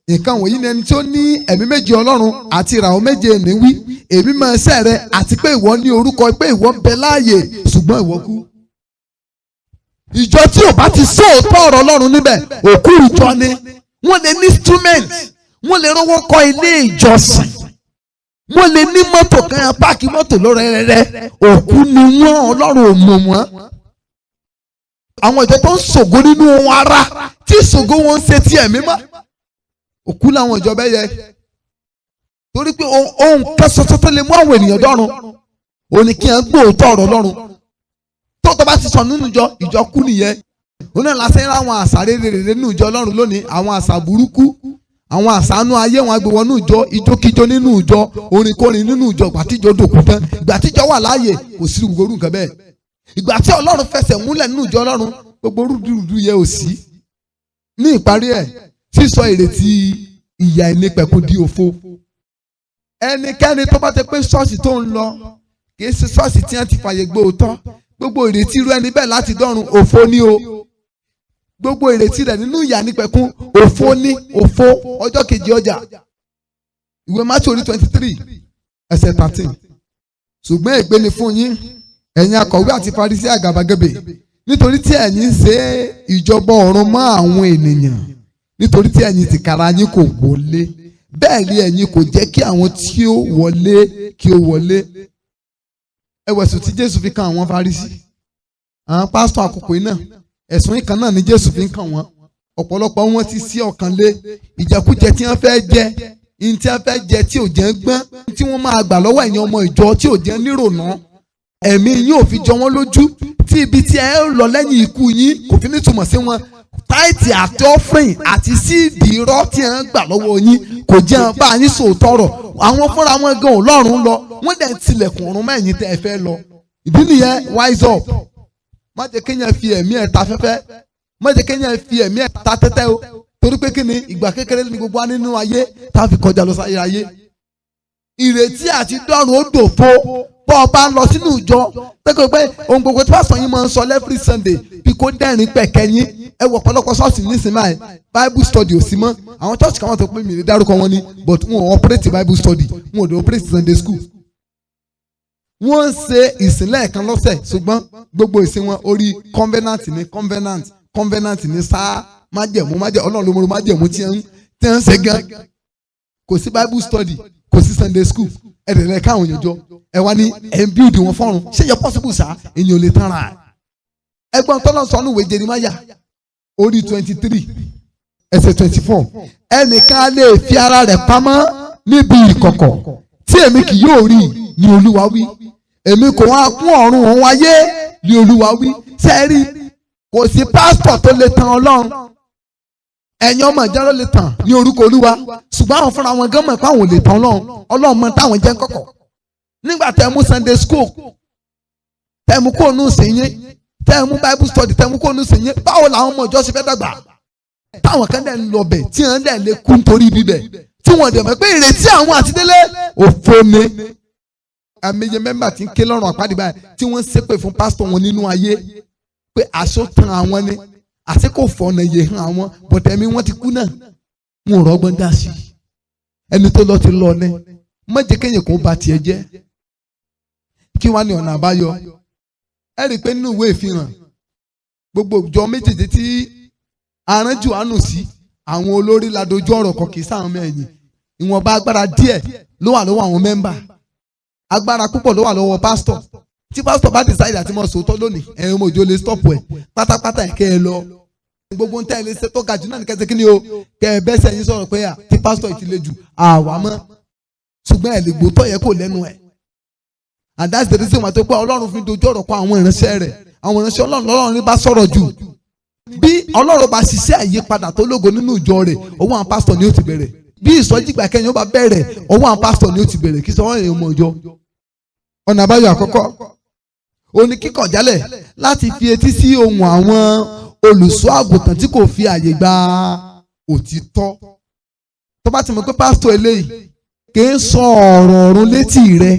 [SPEAKER 2] nǹkan wọ̀nyí ni ẹni tí ó ní ẹ̀mí méje Ọlọ́run àti ìràwọ̀ méje ní wí. Èmi mọ iṣẹ́ rẹ, àti pé ìwọ ní orúkọ pé ìwọ ń bẹ láàyè, ṣùgbọ́n ìwọ kú. Ìjọ tí ò bá ti sóòótọ́ ọ̀rọ̀ Ọlọ́run níbẹ̀, òkú ìjọ ni. Wọ́n lè ní instrument, wọ́n lè rówó kọ́ ilé ìjọsìn, wọ́n lè ní mọ́tò kan, park mọ́tò lọ́rẹ́rẹ́rẹ́, òkú ni wọ́n. Ọlọ́run ò mọ̀ wọ́n. Àwọn ìjọ tó ń ṣògo nínú ohun ara, tí ṣògo wọn ń ṣe ti ẹ̀mí mọ́, òkú làwọn ìjọ bẹ́ẹ̀ yẹ, torí pé ohun kan ṣoṣo tó lè mú àwọn ènìyàn dọ́run òun ni kí wọ́n gbóòótọ́ ọ̀rọ̀ Ọlọ́run. Tó bá ti sọ nínú ìjọ, ìjọ kú nìyẹn. Òun náà lásán rá àwọn àṣà rere nínú ìjọ Ọlọ́run lónìí, àwọn àṣà burúkú, àwọn àṣàánú ayé wọn agbè wọnú ìjọ, ijókíjó nínú ìjọ, oриnkórin nínú ìjọ. Ìgbà tíjọ dòkú tán, ìgbà tíjọ wà láàyè, kò sí gbogbo orú nǹkan bẹ́ẹ̀. Ìgbà tí Ọlọ́run fẹsẹ̀ múlẹ̀ nínú ìjọ Ọlọ́run, gbogbo rúdurùdu yẹ ò sí. Ní ìparí ẹ̀, sísọ ìrètí ìyà ìnípẹ̀kun di òfo. Ẹnikẹ́ni tó bá ti pé ṣọ́ọ̀ṣì tó ń lọ kì í ṣe ṣọ́ọ̀ṣì tí wọ́n ti fàyè gbóòótọ́, gbogbo ìrètí irú ẹni bẹ́ẹ̀ láti dọ́run, òfo ní o. Gbogbo ìrètí rẹ̀ nínú ìyà nípẹ̀kun, òfo ní, òfo ọjọ́ kejì ọjà. Ìwé Mátíù orí 23 ẹsẹ̀ 13. Ṣùgbọ́n ègbé ni fún yín, ẹ̀yin akọ̀wé àti Farisí àgàbàgebè, nítorí tí ẹ̀yin ń ṣe ìjọba ọ̀run mọ́ àwọn ènìyàn, nítorí tí ẹ̀yin tìkára yín kò wọlé, bẹ́ẹ̀ ni ẹ̀yin kò jẹ́ kí àwọn tí ó wọlé kí ó wọlé. Ẹ wẹ̀sùn tí Jésù fi kan àwọn Farisí, àwọn pásítọ̀ àkókò yìí náà. Ẹ̀sùn yìí kan náà ni Jésù fi ń kàn wọ́n. Ọ̀pọ̀lọpọ̀ wọn ti sí ọkàn lé ìjẹkújẹ tí wọ́n fẹ́ jẹ, ní tí wọ́n fẹ́ jẹ tí ò jẹ́ gbọ́n, tí wọ́n máa gbà lọ́wọ́ ẹ̀yin ọmọ ìjọ tí ò jẹ́ nírònà. Ẹ̀mí yín ò fi jọ wọ́n lójú, tí ibi tí ẹ ń lọ lẹ́yìn ikú yín kò fi nítumọ̀ sí wọn. Tithe àti offering àti seed irọ́ tí ẹ ń gbà lọ́wọ́ yín kò jẹ́ bá yín sòótọ́ rọ̀. Àwọn fúnra wọn gan ò lọ́rùn lọ, wọ́n dẹ̀ tilẹ̀kùn ọ̀run mẹ́yìn tẹ́ ẹ fẹ́ lọ. Ìdí nìyẹn, wise up. Má jẹ́ kéèyàn fi ẹ̀mí ẹ̀ ta fẹ́fẹ́, má jẹ́ kéèyàn fi ẹ̀mí ẹ̀ ta tẹ́tẹ́ o, torí pé kí ni? Ìgbà kékeré ní gbogbo wa nínú ayé tá a fi kọjá lọ sáyé ayé. Ìrètí àti dọ́run ó dòfo bọ́ ọ bá ń lọ sínú ìjọ pé pé ohun gbogbo tí pásítọ̀ yín máa ń sọ every Sunday bí kò dẹ́rìn pẹ̀kẹ́ yín. Ẹ wọ ọ̀pọ̀lọpọ̀ ṣọ́ọ̀ṣì nísìnyí báyìí, Bible study ò sí mọ́. Àwọn church kan wọ́n tó pé mi lè dárúkọ wọn ni, but wọn ò operate Bible study, wọn ò dé operate Sunday school. Wọ́n ń ṣe ìsìn lẹ́ẹ̀kan lọ́sẹ̀, ṣùgbọ́n gbogbo ìsìn wọn orí covenant ní, covenant, covenant ní sáà, májẹ̀mú, májẹ̀mú. Ọlọ́run ló mọ̀ májẹ̀mú tí ń ṣe gan. Kò sí Bible study, kò sí Sunday school. Ẹ̀rẹ̀ káwọn èèyàn jọ, ẹ wá ní ẹ̀ ń build wọn fọ́run. Ṣé yẹ possible sá? Èèyàn ò lè tán ra ẹgbọ́n tọ́lọ́ sọ́nù. Ìwé Jeremáyà orí 23 ẹsẹ̀ 24. Ẹnìkan lè fi ara rẹ̀ pamọ́ níbi ìkọ̀kọ̀ tí èmi kì yóò rí, ní Olúwa wí? Èmi kò wá kún ọ̀run òun ayé, ní Olúwa wí. Sẹ́ẹ̀rí, kò sí pásítọ̀ tó lè tan Ọlọ́run. Ẹ̀yin ọmọ ìjọ ló lè tàn ní orúkọ Olúwa, ṣùgbọ́n àwọn fúnra wọn gan mọ̀ pé àwọn ò lè tàn Ọlọ́run. Ọlọ́run mọ̀ táwọn jẹ́ kọ̀kọ̀. Nígbà tẹ́ mú Sunday school, tẹ́ mú kóònù sí yín, tẹ́ mú Bible study, tẹ́ mú kóònù sí yín, báwo làwọn ọmọ ìjọ ṣe fẹ́ dàgbà, táwọn kan dẹ̀ ń lọ bẹ̀, tí wọ́n dẹ̀ lè kú nítorí bíbẹ̀, tí wọ́n dẹ̀ mọ̀ pé ìrètí àwọn àtidélé òfo ni? Àmìyẹ member tí ń ké lọ́rùn àpáàdé báyìí, tí wọ́n ń ṣépè fún pásítọ̀ wọn nínú ayé pé àṣọ tan àwọn ni, àti kò fọ̀nà yè hàn àwọn, bọ̀tẹ̀mí wọ́n ti kú náà, wọn ò rọ́gbọ́n dá sí i. Ẹni tó lọ ti lọ ní. Má jẹ́ kéèyàn kó ba tiẹ̀ jẹ́. Kí wàá ní ọ̀nà àbáyọ? Ẹ rí i pé nínú ìwé Ìfihàn, gbogbo ìjọ méjèèjì tí aránjù àánú sí, àwọn olórí la dojú ọ̀rọ̀ kọ, kì í sáwọn mẹ́yìn. Ìwọ̀nba agbára díẹ̀ ló wà lọ́wọ́ àwọn member, agbára púpọ̀ ló wà lọ́wọ́ pásítọ̀. Tí pásítọ̀ bá decide àti mọ̀ sòótọ́ lónìí, ẹ̀yin ọmọ ìjọ lè stop ẹ̀ pátápátá. Ẹ̀ kẹ́ ẹ lọ, gbogbo ń tẹ́ ẹ lè ṣe tó ga jù náà ní kẹ́sẹ̀ kí ni o, kẹ́ ẹ bẹ́sẹ̀ yín sọ̀rọ̀ pé à tí pásítọ̀ yìí ti le jù àwa mọ́, ṣùgbọ́n ẹ̀ lè gbótọ́ yẹ kó lẹ́nu ẹ̀. And that's the reason why tó pé Ọlọ́run fi dojú ọ̀rọ̀ kọ àwọn ìránṣẹ́ rẹ̀. Àwọn ìránṣẹ́ Ọlọ́run lọ́lọ́run ní bá sọ̀rọ̀ jù. Bí Ọlọ́run bá ṣiṣẹ́ àyípadà tó lógo nínú ìjọ rẹ̀, ọwọ́ àwọn pásítọ̀ ni ó ti bẹ̀rẹ̀. Bí ìsọjí ìgbà kẹyìn ó bá bẹ̀rẹ̀, ọwọ́ àwọn pásítọ̀ ni ó ti bẹ̀rẹ̀, kí sọ wọ́n èèyàn mọ̀ ìjọ. Ọ̀nà àbáyọ àkọ́kọ́ òní kíkọ̀ jálẹ̀ láti fi etí sí ohùn àwọn olùṣọ́ àgùntàn tí kò fi àyè gba òtítọ́. Tó bá ti mọ̀ pé pásítọ̀ eléyìí Kì í sọ ọ̀rọ̀ ọ̀run létí rẹ.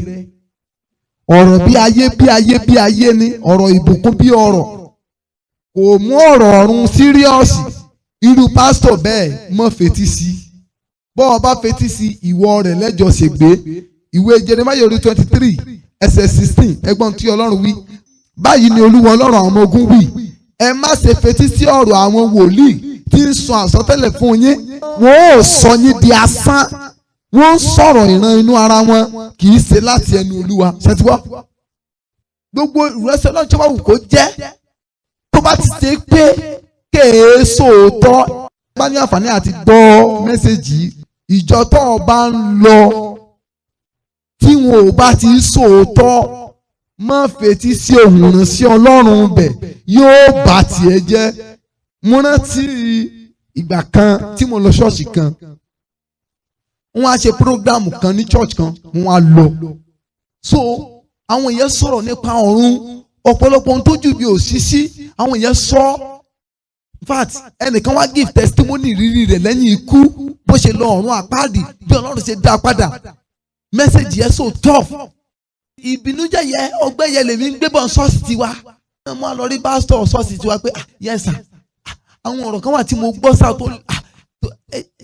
[SPEAKER 2] Ọ̀rọ̀ bí ayé bí ayé bí ayé ni, ọ̀rọ̀ ìbùkún bí ọ̀rọ̀. Kò mú ọ̀rọ̀ ọ̀run serious. Irú pásítọ̀ bẹ́ẹ̀, mọ́ fetí sí. Bọ́ ọ bá fetí sí, ìwọ rẹ̀ lẹ́jọ́ ṣègbé. Ìwé Jeremiah orí 23 ẹsẹ̀ 16, ẹgbọ́n tí Ọlọ́run wí: "Báyìí ni Olúwa Ọlọ́run àwọn ọmọ ogun wí, ẹ má ṣe fetí sí ọ̀rọ̀ àwọn wòlíì tí ń sọ àsọtẹ́lẹ̀ fún yín. Wọ́n ó sọ yín di asán. Wọ́n ń sọ̀rọ̀ ìran inú ara wọn, kì í ṣe láti ẹnu Olúwa." Ṣètìwọ́ gbogbo ìrẹsẹ̀ Ọlọ́run tí wọ́n wù kó jẹ́, tó bá ti ṣe pé kèé sòótọ́, bá ní àǹfààní àti gbọ́ message. Ìjọ tó o bá ń lọ, tí wọn ò bá ti sòótọ́, má fetí sí ohùn ìránṣẹ́ Ọlọ́run bẹ̀, yóò bá tiẹ̀ jẹ́. Mo rántí ìgbà kan tí mo lọ ṣọ́ọ̀ṣì kan. Wọ́n á ṣe program kan ní church kan, wọ́n á lọ. So àwọn èèyàn sọ̀rọ̀ nípa ọ̀run, ọ̀pọ̀lọpọ̀ ohun tójú bí òṣìṣí àwọn èèyàn sọ. In fact, ẹnìkan wá give testimony ìrírí rẹ̀ lẹ́yìn ikú, bó ṣe lọ ọ̀run àpáàdì, bí Ọlọ́run ṣe dá a padà. Message yẹn so tough. Ìbínújẹ́ yẹ, ọgbẹ́ yẹ lèmi ń gbé bọ̀ ṣọ́ọ̀ṣì tiwa. Mo á lọ rí pásítọ̀ ṣọ́ọ̀ṣì tiwa pé, "Ah, yes sir, àwọn ọ̀rọ̀ kan wà tí mo gbọ́ sá tó, ah,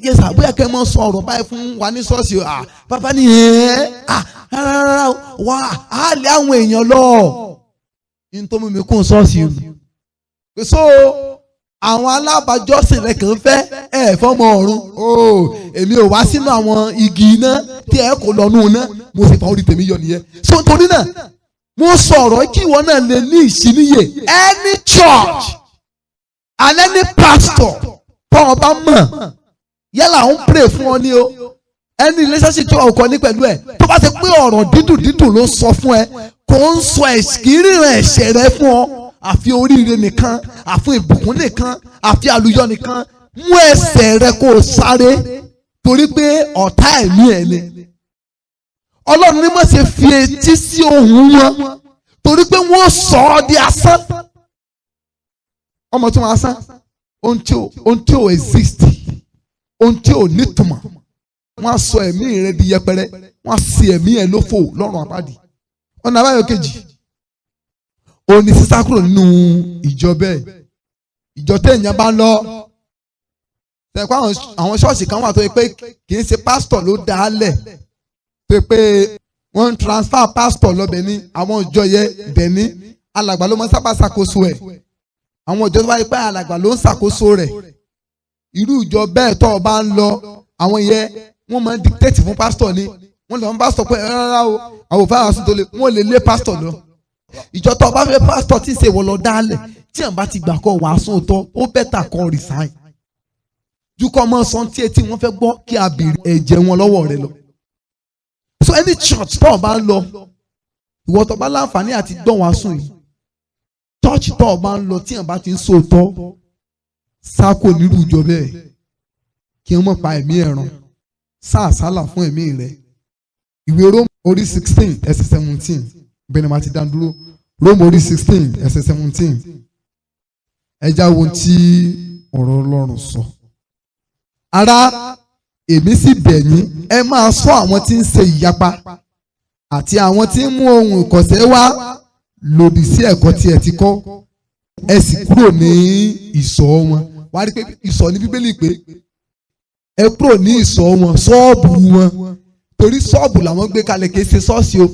[SPEAKER 2] yes sir, bóyá kẹ́ ẹ mọ́ sọ ọ̀rọ̀ báyìí fún wa ní ṣọ́ọ̀ṣì." Ah, bàbá ní ẹ̀, ah, rárá, wà á lé àwọn èèyàn lọ. Ní tó mú mi kún ṣọ́ọ̀ṣì nù. So àwọn alábàjọ́sìn rẹ̀ kàn fẹ́ ẹ̀ fọ́mọ ọ̀run o. Èmi ò wá sínú àwọn igi iná tí ẹ kò lọ́nù iná. Mo sì fa orí tèmi yọ nìyẹn. So nítorí náà, mo sọ̀rọ̀ kí ìwọ náà lè ní ìṣíníyè. Any church and any pastor tó o bá mọ̀, yálà ó ń pray fún ọ ní o, any relationship tó o kọ ní pẹ̀lú ẹ̀, tó bá ti pé ọ̀rọ̀ dídùn dídùn ló sọ fún ẹ, kò ń sọ ẹ̀sìkírìrìn ẹ̀ṣẹ̀ rẹ fún ọ, àfi oríire nìkan, àfi ìbùkún nìkan, àfi àlùyọ nìkan, mú ẹsẹ̀ rẹ kó o sáré, torí pé ọ̀tá ẹ̀mí ẹ̀ ni. Ọlọ́run ní má ṣe fi etí sí ohùn wọn, torí pé wọ́n sọ ọ́ di asán. Ọmọ tí wọ́n asán, ohun tí ò exist, ohun tí ò nítumọ̀, wọ́n á sọ ẹ̀mí rẹ di yẹpẹrẹ, wọ́n á sì ẹ̀mí ẹ̀ lófò lọ́rùn àpáàdì. Ọ̀nà àbáyọ kejì òun ni sísá kúrò nínú ìjọ bẹ́ẹ̀. Ìjọ téèyàn bá ń lọ tẹ̀kọ́, àwọn ṣọ́ọ̀ṣì kan wà tó yẹ pé kì í ṣe pásítọ̀ ló dá a lẹ̀, tó yẹ pé wọ́n ń transfer pásítọ̀ lọ́bẹ̀ ní. Àwọn ìjọ yẹn dẹ̀ ní alàgbà ló máa ń sábà ṣàkóso ẹ̀. Àwọn ìjọ tó bá yẹ pé alàgbà ló ń ṣàkóso rẹ̀, irú ìjọ bẹ́ẹ̀ tó o bá ń lọ, àwọn yẹn wọ́n máa ń dictate fún pásítọ̀ ni. Wọ́n lọ fún pásítọ̀ pé rárá o, àwọn òfin àwọn àsùn tó lè, wọ́n lè lé pásítọ̀ lọ. Ìjọ tó o bá fẹ́ pásítọ̀ tí ń ṣe ìwọ lọ dálẹ̀, tí àwọn bá ti gbà kọ́ wàásù tọ́, ó better kó resign ju kọ́ ọmọ sọ tí etí wọn fẹ́ gbọ́, kí a béèrè ẹ̀jẹ̀ wọn lọ́wọ́ rẹ lọ. So any church tó o bá ń lọ, ìwọ tó bá láǹfààní àti gbọ́ wàásù yìí, church tó o bá ń lọ, tí àwọn bá ti ń sòótọ́, sáko nírú ìjọ bẹ́ẹ̀, kí wọ́n mọ̀ pa ẹ̀mí ẹ̀ràn sáàsálà fún ẹ̀mí rẹ̀. Ìwé Róòmù orí 16 ẹsẹ̀ 17, bẹ́ẹ̀ ni màá ti dá dúró. Róòmù orí 16 ẹsẹ̀ 17, ẹja wo tí ọ̀rọ̀ Ọlọ́run sọ. "Ará, èmi sì bẹ̀ yín, ẹ máa ṣọ́ àwọn tí ń ṣe ìyapa àti àwọn tí ń mú ohun ìkọ̀sẹ̀ wá lòdì sí ẹ̀kọ́ tí ẹ ti kọ́. Ẹ sì kúrò ní ìsọ̀ wọn." Wàá rí pé ìsọ̀ ní Bíbélì pé ẹ kúrò ní ìsọ̀ wọn, ṣọ́ọ̀bù wọn, torí ṣọ́ọ̀bù làwọn gbé kalẹ̀, kì í ṣe ṣọ́ọ̀ṣì o.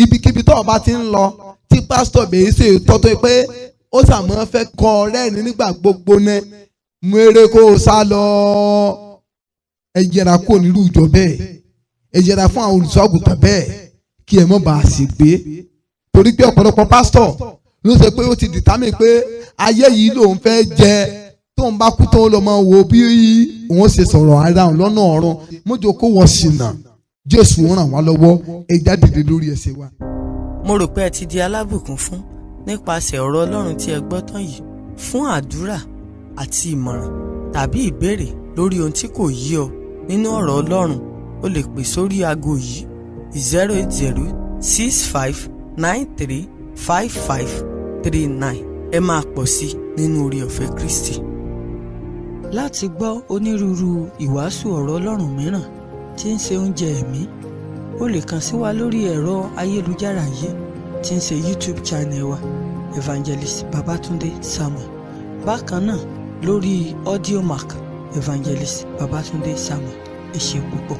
[SPEAKER 2] Ibikíbi tó o bá ti ń lọ tí pásítọ̀ bèé ṣe tọ́tọ́ pé ó sàmọ́ fẹ́ kọ́ rẹ́ẹ̀ni nígbà gbogbo ní mú eré kó o sá lọ. Ẹ yẹra kúrò nírú ìjọ bẹ́ẹ̀, ẹ yẹra fún àwọn olùṣọ́àgùtàn bẹ́ẹ̀, kí ẹ má bàa ṣègbé, torí pé ọ̀pọ̀lọpọ̀ pásítọ̀ ló ṣe pé ó ti determine pé ayé yìí lòun fẹ́ jẹ, tóun bá kú tó lọ mọ wo bí òun ṣe sọ̀rọ̀ ara òun lọ́nà ọ̀run. Mójó kó wọ́n ṣìnà. Jésù ràn wá lọ́wọ́. Ẹ já dìde lórí ẹsẹ̀ wa.
[SPEAKER 1] Mo rò pé ẹ ti di alábùkún fún nípasẹ̀ ọ̀rọ̀ Ọlọ́run tí ẹ gbọ́ tán yìí. Fún àdúrà àti ìmọ̀ràn tàbí ìbéèrè lórí ohun tí kò yé ọ nínú ọ̀rọ̀ Ọlọ́run, o lè pè sórí aago yìí: 08065935539. Ẹ máa pọ̀ sí nínú oore ọ̀fẹ́ Kristi. Láti gbọ́ onírúurú ìwàásù ọ̀rọ̀ Ọlọ́run mìíràn tí ń ṣe oúnjẹ ẹ̀mí. O lè kàn sí wa lórí ẹ̀rọ ayélujára yìí tí ń ṣe YouTube channel wa, Evangelist Babatunde Samuel. Bákan náà lórí Audiomack, Evangelist Babatunde Samuel. Ẹ ṣé púpọ̀.